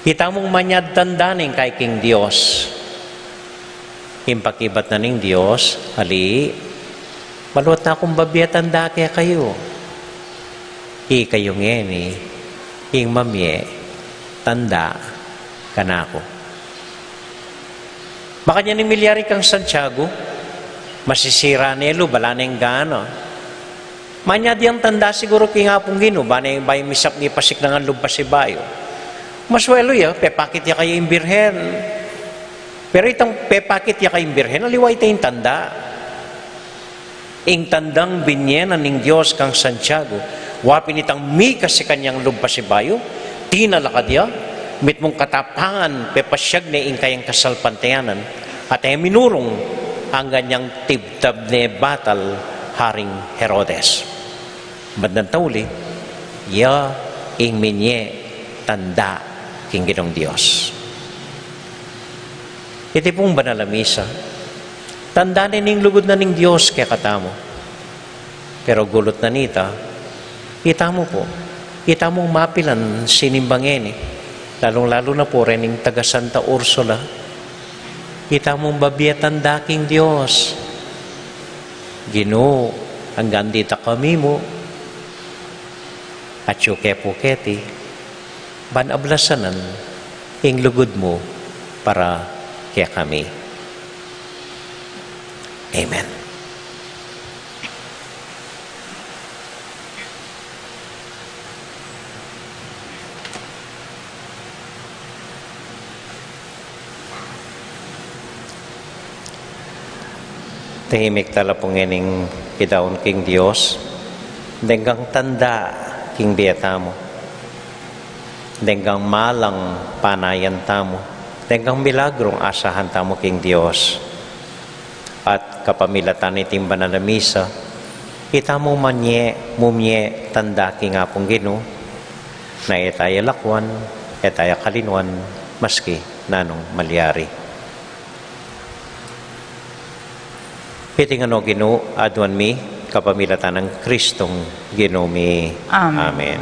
Ita mung manyad tanda ning kai king Dios. Ing pakibat na ning Dios, ali, maluat na kung babie tanda kekayu. Ikayu ngeni, ing mamie tanda kanaku. Makanyan ing milyari kang Santiago, masisira ne lub, ala neng gana. Manyad yang tanda siguru king Apung Ginu, bane bayu misap mipasiknangan lub pasibayu. Masuelu ya, pepakit ya kaya ing Birhen. Pero itang pepakit ya kaya ing Birhen, aliwa ita ing tanda. Ing tandang binye na ning Dios kang Santiago, wa pin itang mikasi kanyang lub pasibayu, tinalakad ya, mitmung katapangan, pepasyag ne ing kayang kasalpantayanan, at e minurung anggang tibtab ne batal Haring Herodes. Bandang tauli, ya ing minye tanda king Ginung Dios. Iti pung banal a misa, tanda ne ning lugud na ning Dios kekatamu. Pero gulut na nita, itamu pu, itamu mapilan sinimba ngeni, lalung-lalu na pu rening taga Santa Ursula, itamu babie tanda king Dios. Ginu, anggang dita kami mu, atyu ke pu keti, ban ablasan ing lugud mu para kekami. Amen. Tahimik tala pu ngening pidaun king Dios, denggang tanda king bie tamu, denggang malang panayan tamu, denggang milagrung asahan tamu king Dios. At kapamilatan niting banal a misa, itamu manye, mumye tanda king Apung Ginu, na e taya lakwan, e taya kalinwan, maski nanung malyari. Iti ngan, O Ginu, aduan mi, kapamilatan nang Kristong Ginu mi. Amen. Amen.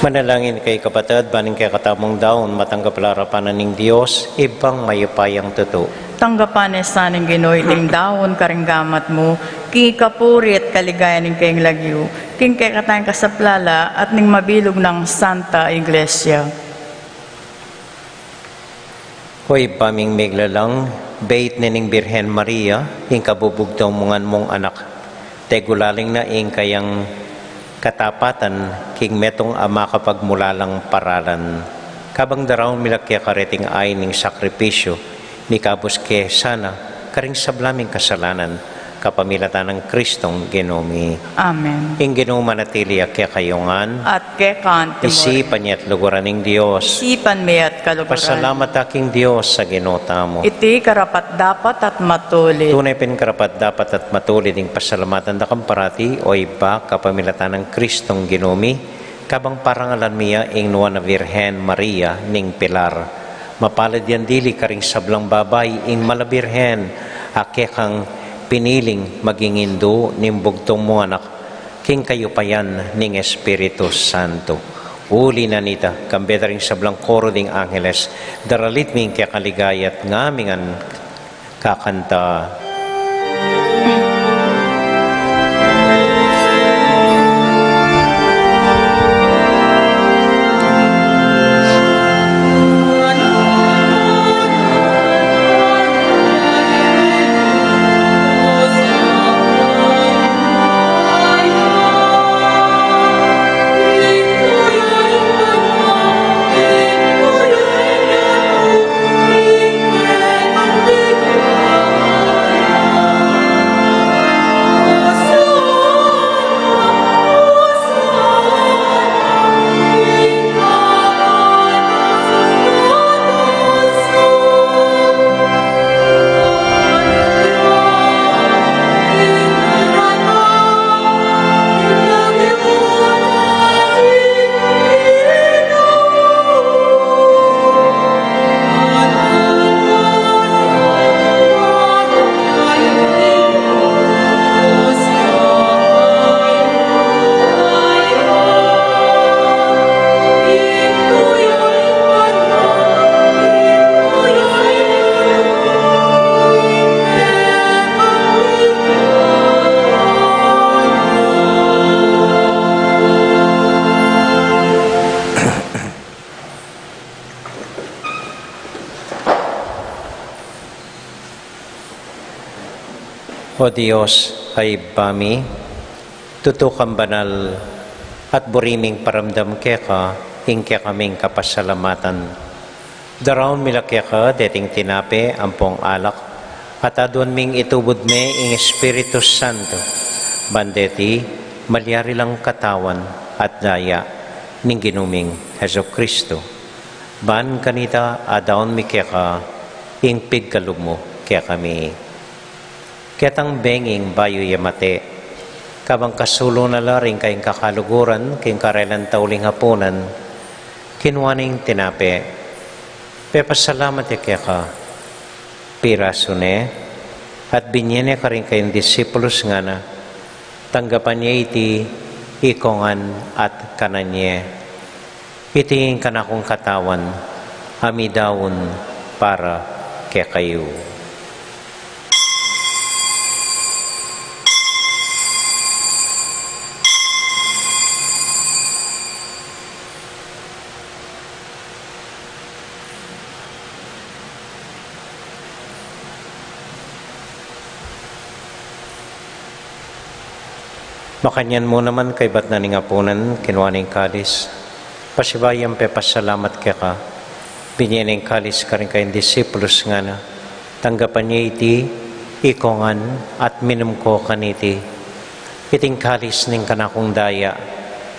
Manalangin kayu, kapatad, ban ing kekatamung daun matanggap la arapan na ning Dios, Ibpang mayupayang tutu. Tanggapan na sa ning Ginu iting daun karing gamat mu, king kapurian at kaligayan ning kayang lagyu, king kekatang kasaplalan at ning mabilug nang Santa Iglesia. O Ibpa ming miglalang, beit ne ning Birhen Maria ing kabubugtung mung Anak. Tegulaling na ing kayang katapatan king metung a makapagmulalang paralan. Kabang daraun mi la keka reting ain ning sakripisyu, mikabus ke sana karing sabla ming kasalanan, kapamilatan nang Kristong Ginu mi. Amen. Ing Ginu manatili ya kekayu ngan. At keka mu rin. Isipan ye at luguran ing Dios. Isipan me at kaluguran. Pasalamat ta king Dios a Ginu tamu. Iti karapat-dapat at matulid. Tune pin karapat-dapat at matulid ing pasalamatan da ka parati, O Ibpa, kapamilatan nang Kristong Ginu mi, kabang parangalan mi ya ing Nuan a Virgen Maria ning Pilar. Mapalad yang dili karing sablang babai, ing Mala Birhen a kekang piniling maging indu ning bugtung mung Anak, king kayupayan ning Espiritu Santo. Uli na nita, kambe da ring sablang koro ding angeles, daralit mi ing keka ligaya at ngan mi ngan kakanta. O Dios a Ibpa mi, tutu kang banal at buri ming paramdam keka ing kekaming kapasalamatan. Daraun mi la keka deting tinape ampong alak, at aduan ming itubud ne ing Espiritu Santo, ban deti malyari lang katawan at daya ning Ginu ming Jesucristo. Ban kanita, adaun mi keka ing pigkalub mu kekami. Ketang benging bayu ya mate, kabang kasulu na la ring kayang kakaluguran king karelang tauling hapunan, kinua neng tinape, pepasalamat ya keka, pirasu ne, at binie ne karing kayang disipulus, ngana, tanggapan ye iti ikongan at kanan ye. Iti ing kanakung katawan a midaun para kekayu. Makanyan mu naman kaybat na ning apunan, kinua ne ing kalis, pasibayu yang pepasalamat keka, binie ne ing kalis karing kayang disipulus, ngana, tanggapan ye iti ikongan at minum ko kaniti. Iti ing kalis ning kanakung daya,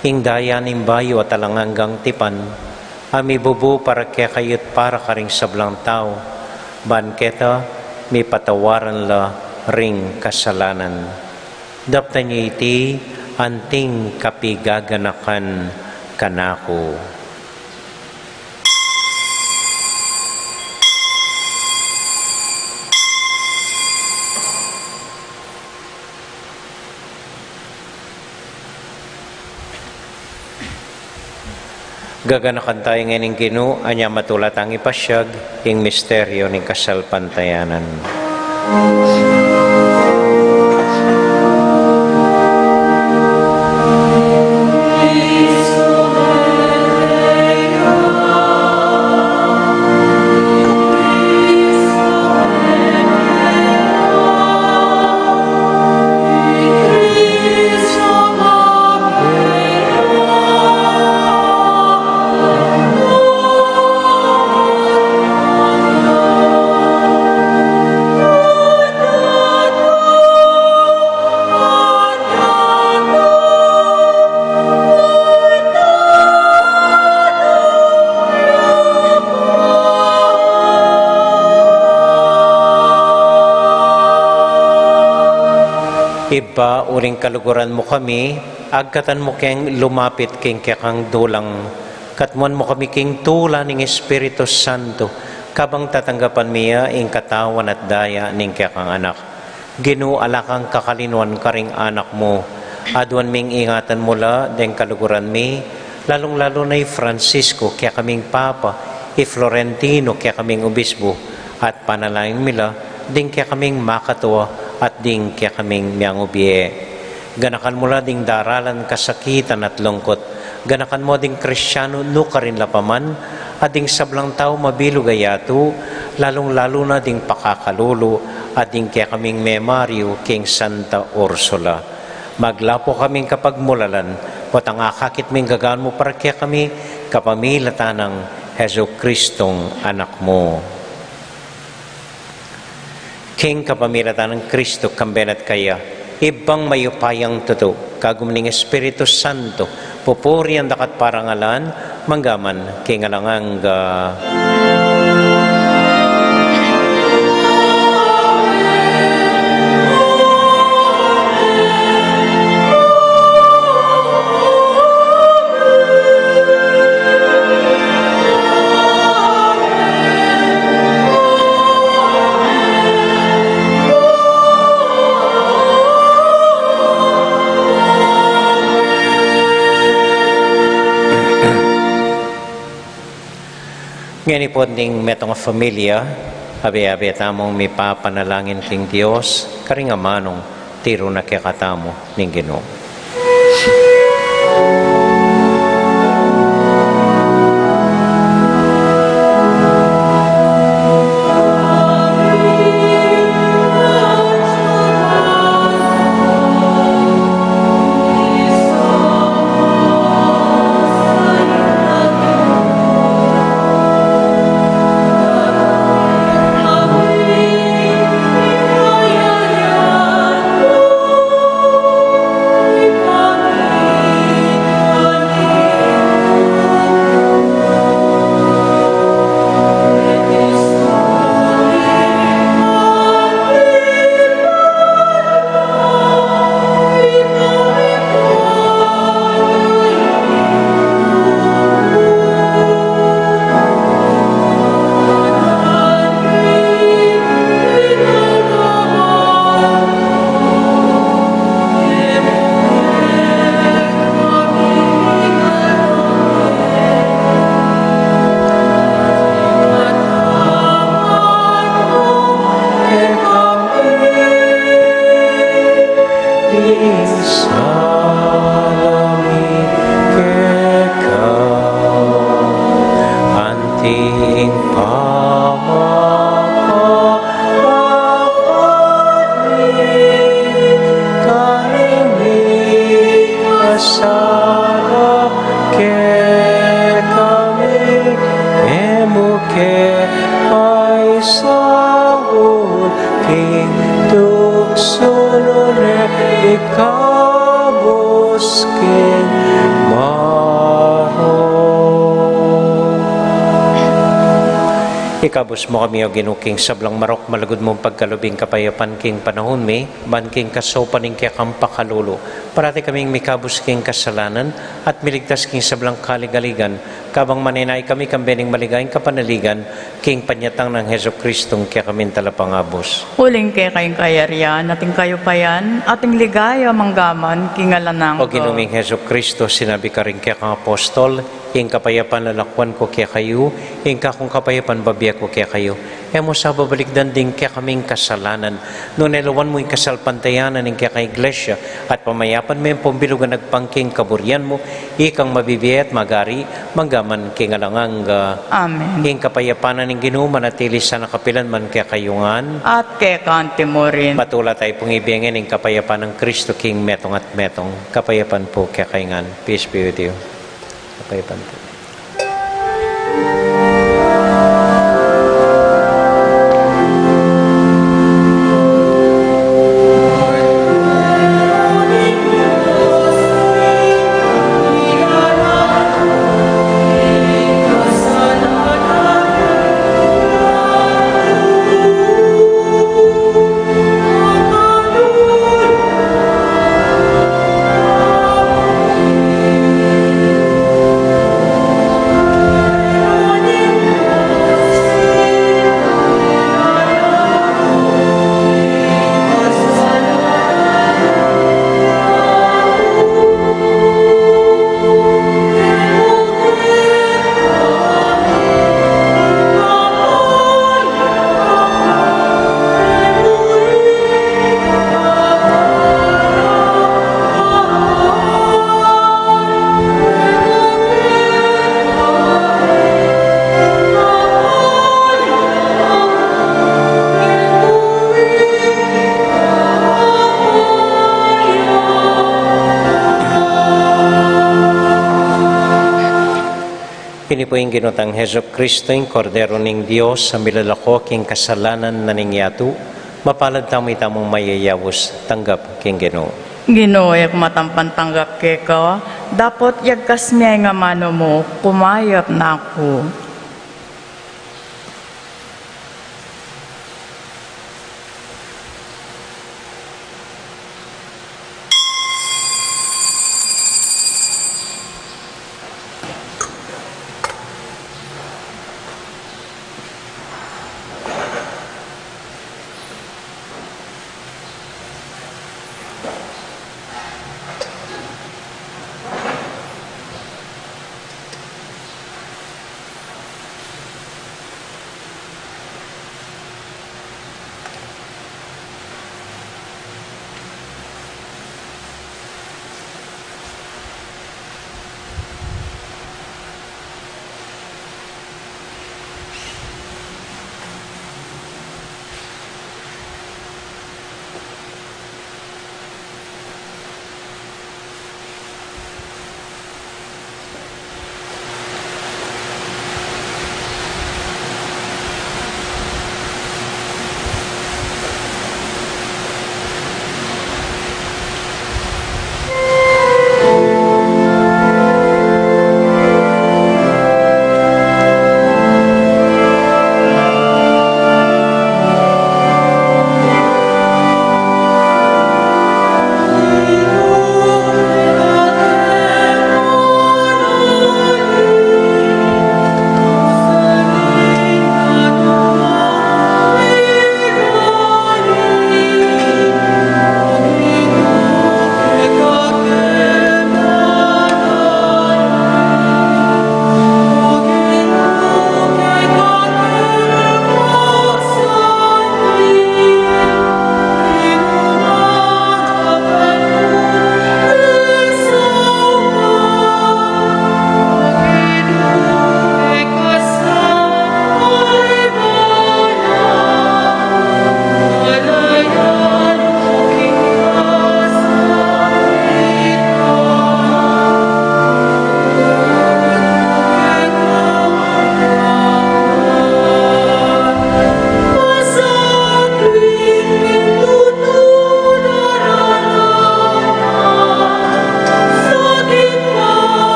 ing daya ning bayu at alang anggang tipan, a mibubu para kekayu at para karing sablang tau, ban keta mipatawaran la ring kasalanan. Daptan ye iti anting kapigaganakan kanaku. Gaganakan taya ngeni ing Ginu, anya matula tang ipasiag ing misteryu ning kasalpantayanan. Ibpa, uling kaluguran mu kami, agkatan mu keng lumapit king kekang dulang, katmuan mu kami king tula ning Espiritu Santo, kabang tatanggapan mi ya ing katawan at daya ning kekang Anak. Ginu, ala kang kakalinuan karing anak mu. Aduan ming ingatan mu la deng kaluguran mi, lalung-lalu na i Francisco, kekaming Papa, i Florentino, kekaming Obispo, at panalangin mi la ding kekaming makatua at ding kekaming miyang ubie. Ganakan mu la ding daralan kasakitan at lungkut. Ganakan mu ding Kristianu nukarin la pa man, at ding sablang tau mabilug a yatu, lalung-lalu na ding pakakalulu, at ding kekaming memariu king Santa Ursula. Maglapu kaming kapagmulalan, potang akakit ming gagan mu para kekami, kapamilatan nang Jesucristong Anak mu. King kapamilatan nang Kristo, kambe na at kaya, Ibpang mayupayang tutu, kagum ning Espiritu Santo, pupurian da ka at parangalan, mangga man king alang angga. Ngeni pu ding metung a familia, abe-abe tamung mipapanalangin king Dios, karing amanung tiru na kekatamu ning Ginu. Sala mi keka, anting pamapatawad mi karing mikasala kekami, e mu ke paisaul king tuksu, nune ikabus king marok. Ikabus mu kami, O Ginu, king sablang marok, malugud mung pagkalub ing kapayapan king panaun mi, ban king kasaupan ning kekang pakalulu, parati kaming mikabus king kasalanan at miligtas king sablang kaligaligan, kabang manenaya kami kambe ning maligayang kapanaligan king panyatang nang Jesucristong kekaming Talapangabus. Uling keka ing kayarian, at ing kayupayan, at ing ligaya manggaman king alang angga. O Ginu ming Jesucristo, sinabi karing kekang apostol, ing kapayapan lalakwan ku kekayu, ing kakung kapayapan bibie ku kekayu. E mu sa babalikdan ding kekaming kasalanan, nune lawan mu ing kasalpantayanan ning kekang Iglesia, at pamayapan me ampong bilug a agpang king kaburian mu, ikang mabibie at magari manggaman king alang angga. Amen. Ing kapayapan na ning Ginu manatili sana kapilan man kekayu ngan. At keka mu rin. Matula tayu pung ibie ngan ing kapayapan nang Kristo king metung at metung. Kapayapan pu kekayu ngan. Peace be with you. Kapayapan pu. Ini pu ing Ginu tang Jesucristo, ing Kordero ning Dios, a milalako king kasalanan na ning yatu. Mapalad tamu ita mung mayayaus tanggap king Ginu. Ginu, e ku matampan tanggap keka, dapot yagkas me ing amanu mu, kumayap na ku.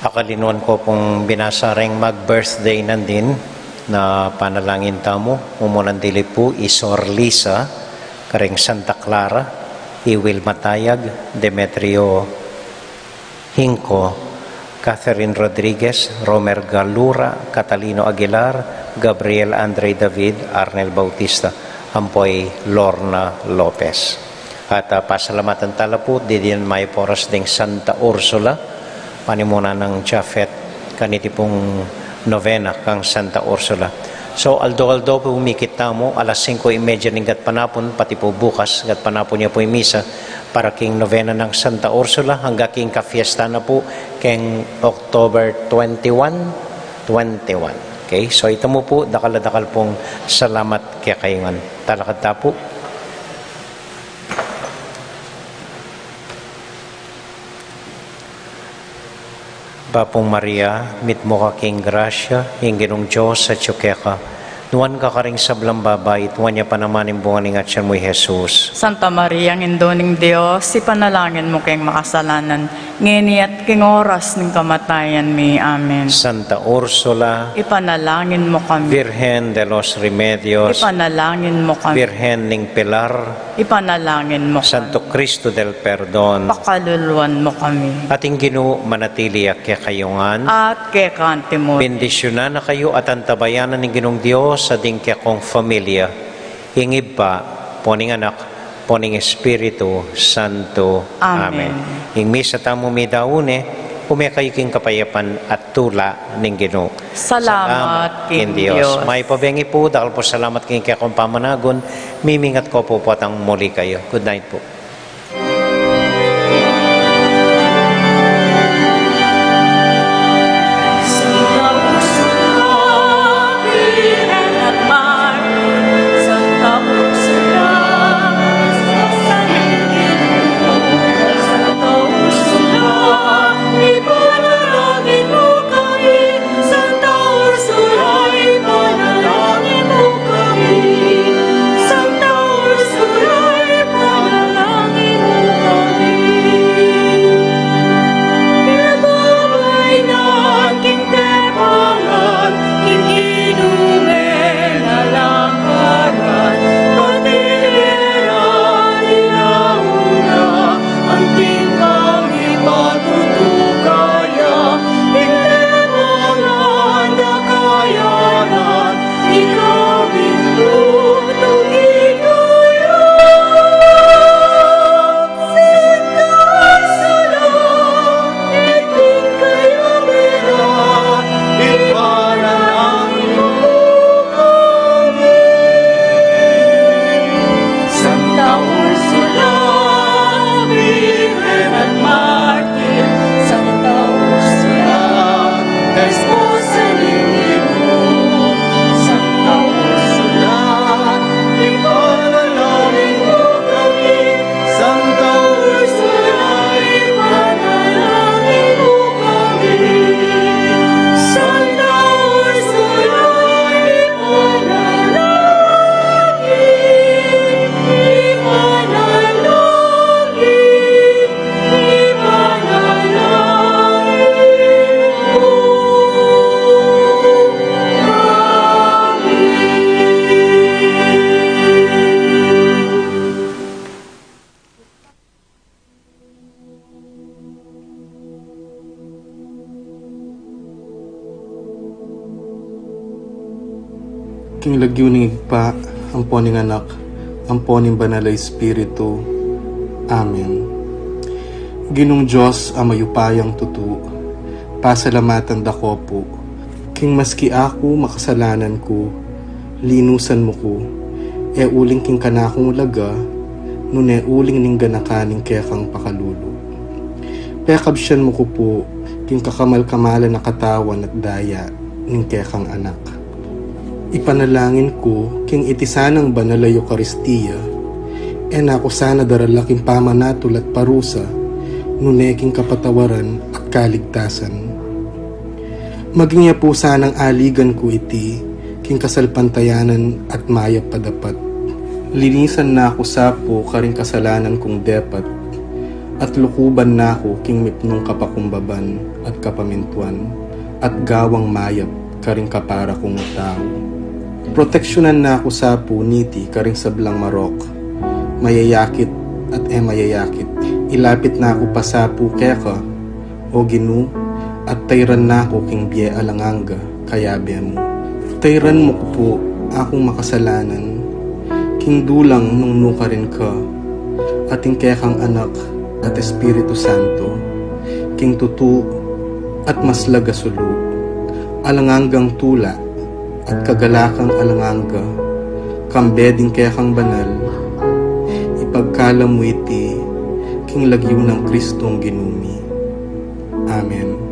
Pakalinuan ko pung binasa reng mag-birthday nandin na panalangin tamu. Umunan dili pu i Sor Lisa, kareng Santa Clara, i Wilma Tayag, Demetrio Hinco, Catherine Rodriguez, Romer Galura, Catalino Aguilar, Gabriel Andre David, Arnel Bautista, ampo i Lorna Lopez. At, ah, pasalamatan tala pu, didin mayap oras ding Santa Ursula, panimuna nang Japhet, kaniti pung novena kang Santa Ursula. So, aldo-aldo pu mikit tamu, alas singko y media ning gatpanapun, pati pu bukas, gatpanapun ya pu i misa, para king novena nang Santa Ursula, angga king kafiesta na pu, keng October twenty-one, twenty-one. Okay? So, ita mu pu, dakal a dakal pung salamat kekayu ngan. Talakad ta pu. Bapu Maria, mitmu ka king grasya, ing Ginung Dios atyu keka. Nuan ka karing sablang babai, at nuan ya pa naman ing bunga ning atyan mu, i Jesus. Santa Maria, Indu ning Dios, ipanalangin mu keng makasalanan, ngeni at king oras ning kamatayan mi. Amen. Santa Ursula, ipanalangin mu kami. Virgen de los Remedios, ipanalangin mu kami. Virgen ning Pilar, ipanalangin mu kami. Santo Cristo del Perdon, pakaluluan mu kami. At ing Ginu manatili ya kekayu ngan. At keka naman. Bendisyunan na kayu at antabayanan ning Ginung Dios a ding kekong familia, ing Ibpa, ampo ning Anak, ampo ning Espiritu Santo. Amen. Amen. Ing misa tamu midaun ne, ume kayu king kapayapan at tula ning Ginu. Salamat king Dios. Mayap a bengi pu, dakal pung salamat king kekong pamanagun, mimingat ko pu potang muli kayu. Good night pu. Santa Ursula, ipanalangin mu kami. Santa Ursula, ipanalangin mu kami. Santa Ursula, ipanalangin mu kami. Kebabainan king tepangan, king Ginu me lalakaran, pati ira dinaun na, anting kami patutukayan, ing temangan da kayanan, ikami lugud ikaya. Santa Ursula, iting kaya mera, ipanalangin mu kami. Santa Ursula, Virgen at Martir, Santa Ursula, esposa ning Ginu, Santa Ursula, ipanalangin mu kami. Santa Ursula, ipanalangin mu kami. Santa Ursula, ipanalangin, ipanalangin, ipanalangin mu kami. King lagyu ning Ibpa, ampo ning Anak, ampo ning Banal a Espiritu. Amen. Ginung Dios a mayupayang tutu, pasalamatan da ko pu, king maski aku makasalanan ku, linusan mu ku, e uling king kanakung laga, nune uling ning ganakan ning kekang pakalulu. Pekabsian mu ku pu, king kakamal-kamalan a katawan at daya ning kekang Anak. Ipanalangin ku, king iti sanang banal a Eukaristia, e na ku sana darala king pamanatul at parusa, nune king kapatawaran at kaligtasan. Maging ya pu sanang aligan ku iti, king kasalpantayanan at mayap a dapat. Linisan na ku sa pu karing kasalanan kung depat, at lukuban na ku king mipnung kapakumbaban at kapamintuan, at gawang mayap karing kapara kung tau. Proteksyunan na ku sa pu niti karing sablang marok, mayayakit at e mayayakit. Ilapit na ku pa sa pu keka, O Ginu, at tairan na ku king bie alang angga kayabe mu. Tairan mu ku pu akung makasalanan, king dulang nung nukarin ka, at ing kekang Anak at Espiritu Santo, king tutu at maslag a sulu, alang anggang tula at kagalakang alang angga, kambe ding kekang banal, ipagkalam mu iti king lagyu nang Kristong Ginu mi. Amen.